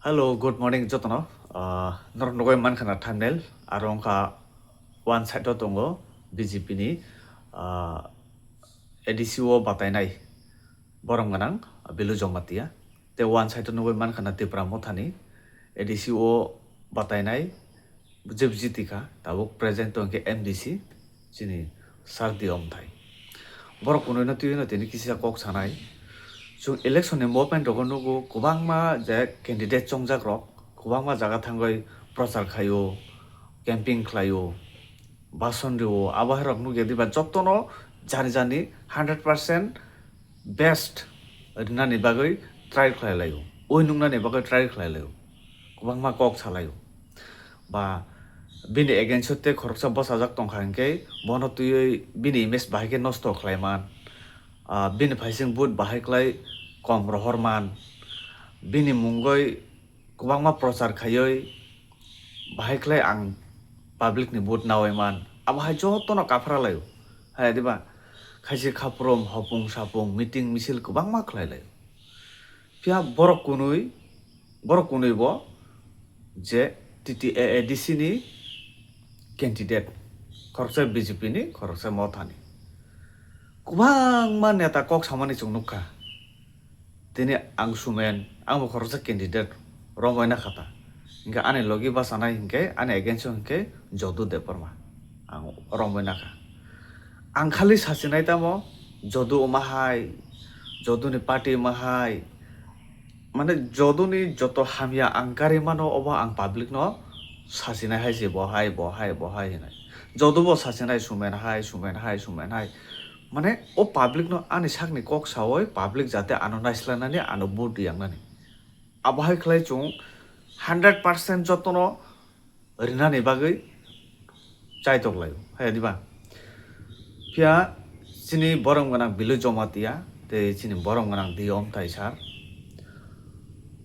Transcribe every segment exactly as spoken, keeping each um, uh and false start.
Hello, good morning jotono. Ah, norok nugwi mankha na thumbnail, aro wngkha one side o tongo B J P ni, ah, A D C o batainai borom gwnang Bilu Jamatia. Tei one side o nugwi mankha na Tipra Mothani A D C o batainai jeb jiti kha, tabuk present tong khe M D C, chini Sardi Omthai. Borok kunui no twiwi no tini kisa kok sanai. Chwng election ni movement rogo nugo, kwbangma je candidate chongjak rok, kwbangma jaga thangwi prochar khaio, camping khlaio, bason rio, abo hai rok nugya diba jotono jani jani hundred percent best rinani bagwi try khlai laio, oi nungnani bagwi try khlai laio, kwbangma kok salaio. Ba bini against o tei khoroksa bwsajak tongkha hinkhe bono twiwi bini image bahai khe nosto khlai man. Ah, bini phaising vote bahai khlai kom rohor man. Bini mungwi kwbangma prochar khaiwi bahai khlai ang public ni vote nawi man. Abo hai jotono kaphra laio. Hai diba? Khaisi khaprom hopung sapung meeting misil kwbangma khlai laio. Phiya borok kunui, borok kunui bo je T T A A D C ni candidate, khoroksa B J P ni, khoroksa Mothani. Kwbangma neta kok samani chwng nukha. Tini ang Sumen, ang bo khoroksa candidate romwi nakha ta. Hinkhe ani logi bachanai hinkhe, ani against o hinkhe Jodu Debbarma. Ang romwi nakha. Ang khali sachinai tamo Jodu omo hai, Jodu ni party omo hai, mane Jodu ni joto hamya ang kari mano, obo ang public no sachinai hai se, bo hai, bo hai, bo hai hinai. Jodu bo sachinai Sumen hai, Sumen hai, Sumen hai. Mane o public no ani sakni kok sawi public jate ano naislanani, ano vote riyangnani. Abo hai khlai chwng hundred percent jotono rinani bagwi chaitok laio, hai diba? Phiya chini borom gwnang Bilu Jamatia tei chini borom gwnang Di Omthai sir,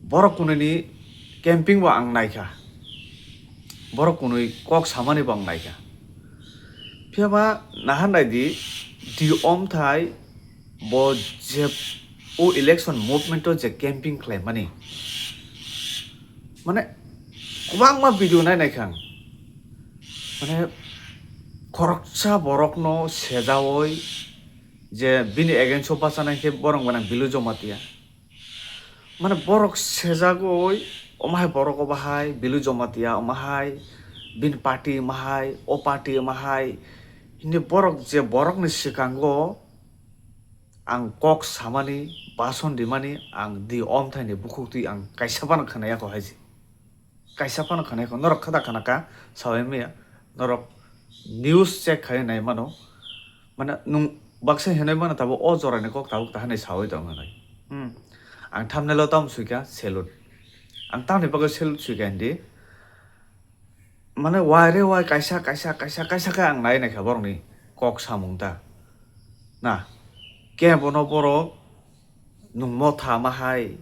borok kunui ni camping bo ang naikha, borok kunui kok samani bo ang naikha. Phiya ba naha naidi, Di Omthai bo je o election movement o je camping khlaimani, mane kwbangma video nai naikha ang. Mane khoroksa borokno sejawi je bini against o bachanai khe borom gwnang Bilu Jamatia. Mane borok sejagwi, omo hai borok obo hai, Bilu Jamatia omo hai, bini party omo hai, o party omo hai. Hini borok je borokni swkango ang kok samani, bason rimani, ang Di Omthaini bukhuktwi ang kaisa phano khwnaya kho hai se. Kaisa phano khwnaya kho. Norok kha da khna kha, saui maya. Norok news check khai nai mano. Mane nwng baksa hinui mano tabo o jorani kok tabuk ta hinui saui tong hinui. Hmm. Ang thumbnail o tamo sui kha, salute. Ang tamoni bagwi salute sui kha hindi. Mane wai re wai kaisa, kaisa, kaisa, kaisa khe ang nai nai kha borokni kok samung ta. Na, kebono borok nwng Motha ma hai,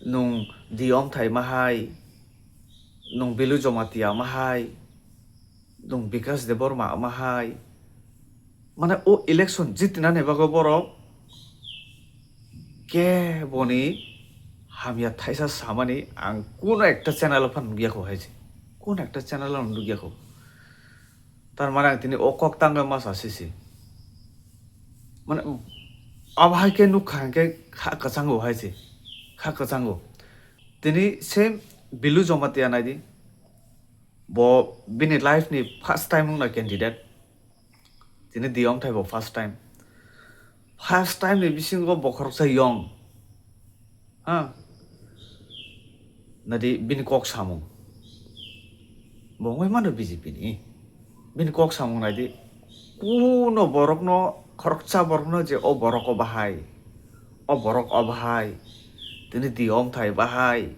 nwng Di Omthai ma hai, nwng Bilu Jamatia ma hai, nwng Bikash Debbarma ma hai. Mane o election jitinani bagwi borok keboni hamya thaisa samani ang kuno ekta channel o phano nukya kho hai se. Kuno ekta channel o nukya kho. Tar mane ang tini o kok tangwi masa sisi. Mane abo hai khe nukha hwnkhe kha kwchango hai se. Kha kwchango. Tini same Bilu Jamatia naidi. Bo bini life ni first time wngna candidate. Tini Di Omthai bo first time. First time ni bisingo bo khoroksa yong. Ha? Nadi bini kok samung. Bo wngwi mano B J P ni. Bini kok samung naidi. Kuno borokno, khoroksa borokno je o borok o bahai. O borok o bahai. Tini Di Omthai bahai.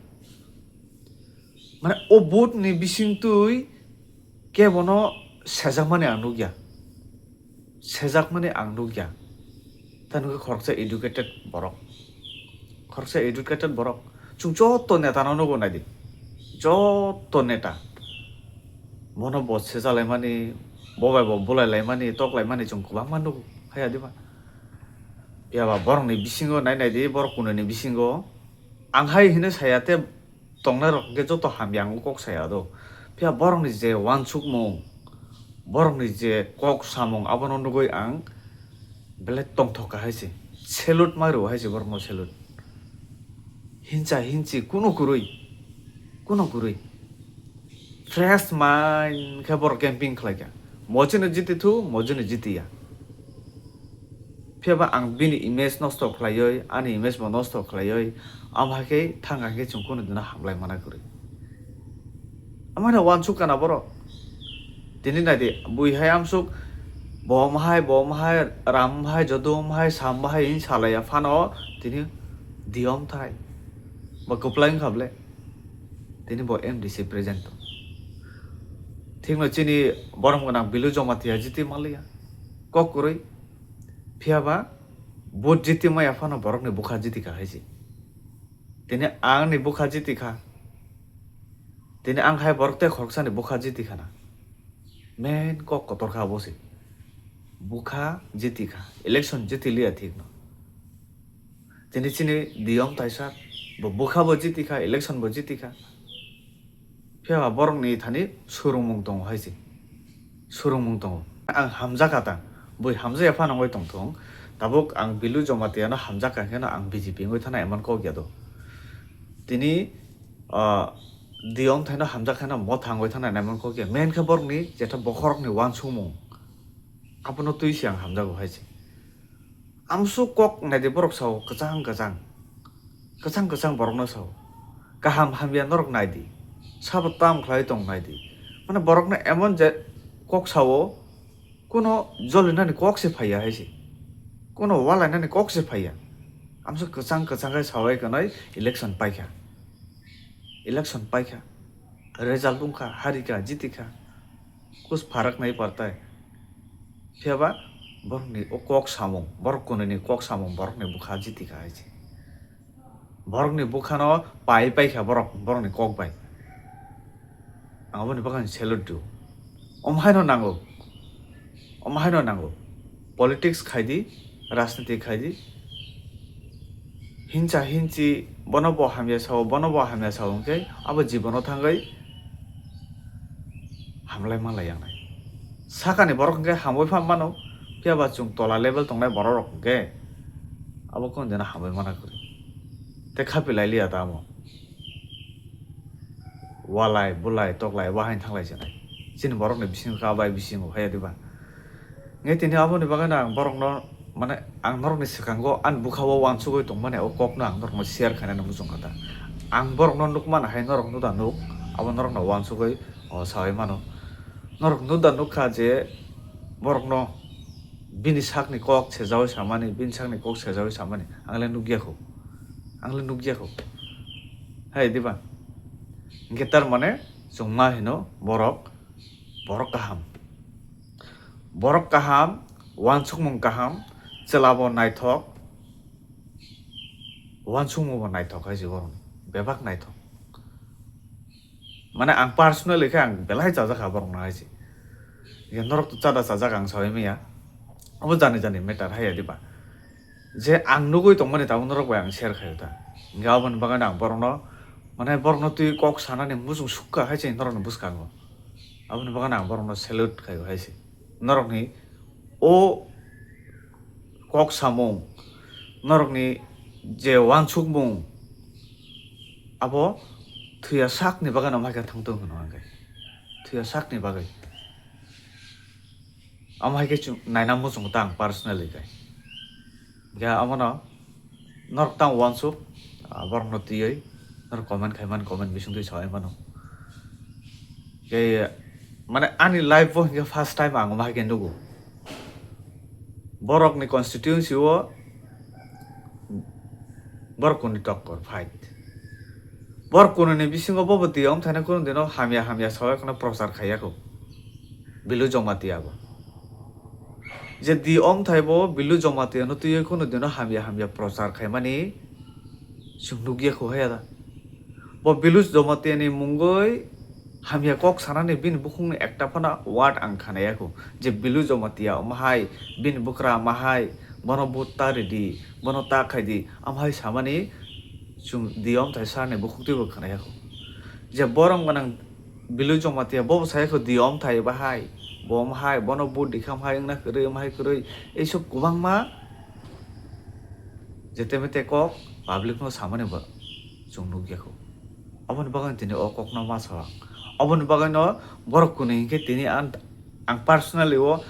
Mane o vote ni bisingtwi kebono sejakmani ang nukya. Sejakmani ang nukya. Tei nukhe khoroksa educated borok. Khoroksa educated borok. Chwng joto neta no nugo naidi. Joto neta. Bono bo sejalaimani, bo bai bo bulailai mani, toklai mani chwng kwbangma nugo. Haya diba? Phiya ba borokni bisingo nai naidi, borok kununi bisingo. Ang hai hino saya te tongnai rok hwnkhe joto hamya ang kok saya do. Phiya borokni je uansukmung, borokni je kok samung abono nugui ang belai tongthok kha hai se. Salute ma rw hai se borokno salute. Hincha hinchi kuno kwrwi, kuno kwrwi. Fresh mind khe borok camping khlai kha. Mochino jiti thu, mochino jiti ya. Phiya ba ang bini image nosto khlaiwi, ani image bo nosto khlaiwi, amo hai khe thang hai khe chwng kuno dino hamlai mana kwrwi. Amano uansuk kana borok. Tini nai di, bui hai amsuk, bo hai, bo hai, ram hai, jodom hai, sam hai, in salaya phano tini diyom thai. Bo kwplai wngkha ble. Tini bo M D C present to. Thikno chini borom gwnang Bilu Jamatia jiti maliya. Kok kwrwi. Phiya ba bo jiti maya phano borokni bukha jiti kha hai se. Tini angni bukha jiti kha. Tini ang hai borok tei khoroksani bukha jiti khana. Main kok kotor kha bo se. Bukha jiti kha. Election jiti liya thikno. Tini chini diyom taisa bo bukha bo jiti kha, election bo jiti kha. Phiya ba borokni thani surungmung tongo hai se. Surungmung tongo. Ang hamjakha ta, bui hamjakya phano wngwi tongthung. Tabuk ang Bilu Jamatia no hamjakha hwnkhe no ang B J P wngwi thana emon kok ya do. Tini, ah, diyom thaino hamjakha no motha wngwi thana emon kok ya. Main khe borokni jetha bokhorokni uansukmung. Abono twi se ang hamjago hai se. Amsuk kok naidi borok sao kwchang kwchang. Kwchang kwchang borokno sao. Kaham hamya norok naidi. Sabo tam khlai tong naidi. Mane borokno emon je kok sao, kuno jolinani kok se phaiya hai se. Kuno walainani kok se phaiya. Amsuk kwchang kwchang khe sawai kanai election paikha. Election paikha. Result wngkha, harikha, jitikha. Kus pharak nai partai. Phiya ba borokni o kok samung, borok kunini kok samung, borokni bukha jiti kha hai se. Borokni bukhano pai pai kha borok, borokni kok bai. Ang aboni bagwi salute do. Om haino nango. Om haino nango. Politics khai di, rajniti khai di. Hincha hinchi bono bo hamya sao, bono bo hamya sao hwnkhe abo jibono thangwi hamlai manlai yangnai. Sakani borok hwnkhe hamwi phan mano, phiya ba chwng tola level tongnai borok rok hwnkhe abo kunu jana hamwi mana kwrwi. Tei khapi lai liya ta amo. Walai, bulai, toklai, wahain thanglai se nai. Chini borokni bisingo kha bai bisingo phaiya diba. Nge tini aboni bagwi no ang borokno, mane, ang norokni swkango ani bwkha-o uansugwi tongmani o kokno ang norokno share khainani muchung kha ta. Ang borokno nukmani hai norok nuda nuk, abo norokno uansugwi, o, saui mano. Norok nuda nuk kha je borokno bini sakni kok sejaui samani, bini sakni kok sejaui samani, ang le nukya kho, ang le nukya kho. Hai diba? Hingke tar mane chwng ma hino borok, borok kaham. Borok kaham, uansukmung kaham, chwla bo naithok, uansukmung bo naithok hai se borokni, bebak naithok. Mane ang personally khe ang belai chajakha borokno hai se. Hingke norok to chada chajak ang saui manya. Abo jani jani matter hai ya diba? Je ang nugui tongmani tabuk norok bai ang share khaio ta. Hingke aboni bagwi ang borokno, mane borokno twi kok sanani muchung sukha hai se norokni bwskango. Aboni bagwi ang borokno salute khaio hai se. Norokni o kok samung, norokni je uansukmung, abo thwiya sakni bagwi no mai khe thangtong hino ang khe. Thwiya sakni bagwi. Amo hai khe chwng naina muchungo ta ang personally khe. Hingke amono norok tang uansuk, ah, borokno twiwi norok comment khaimani comment bisingtwi saui mano. Khe mane ani life o hingke first time ang omo hai khe nugo. Borokni constituency o borok kuni tokkor fight. Borok kununi bisingo bobo twi omthaino kunu dino hamya hamya saui kheno prochar khaiya kho. Bilu Jamatia bo. Je di omthai bo Bilu Jamatia no twiwi kunu dino hamya hamya prochar khaimani chwng nukya kho haya da. Bo Bilu Jamatia ni mungwi hamya kok sanani bini bukhukni ekta phano word ang khanaya kho. Je Bilu Jamatia omo hai, bini bwkra omo hai, bono vote ta ridi, bono ta khaidi, omo hai samani chwng di omthai sani bukhuktwi bo khanaya kho. Je borom gwnang Bilu Jamatia bobo sai kho di om thai bahai, bo om hai, bono vote dikham hai wngna kwrwi, om hai kwrwi, ei sob kwbangma jete mete kok public no samani bo chwng nukya kho. Aboni bagwi tini o kok no ma sa. Aboni bagwi no borok kwnwi hinkhe tini ang, ang personally o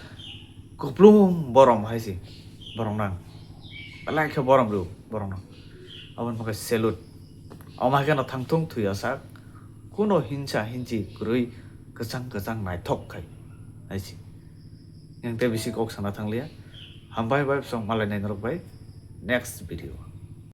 kwplung borom hai si borok nang. Belai khe borom rw borok nang. Aboni bagwi salute. Omo hai kheno thangthung thwi o sak. Kuno hinsa hinsi kwrwi kwchang kwchang naithok khai hai si. Yang tei bisi kok sana thangliya. Hambai bai bwsong malai nai norok bai next video.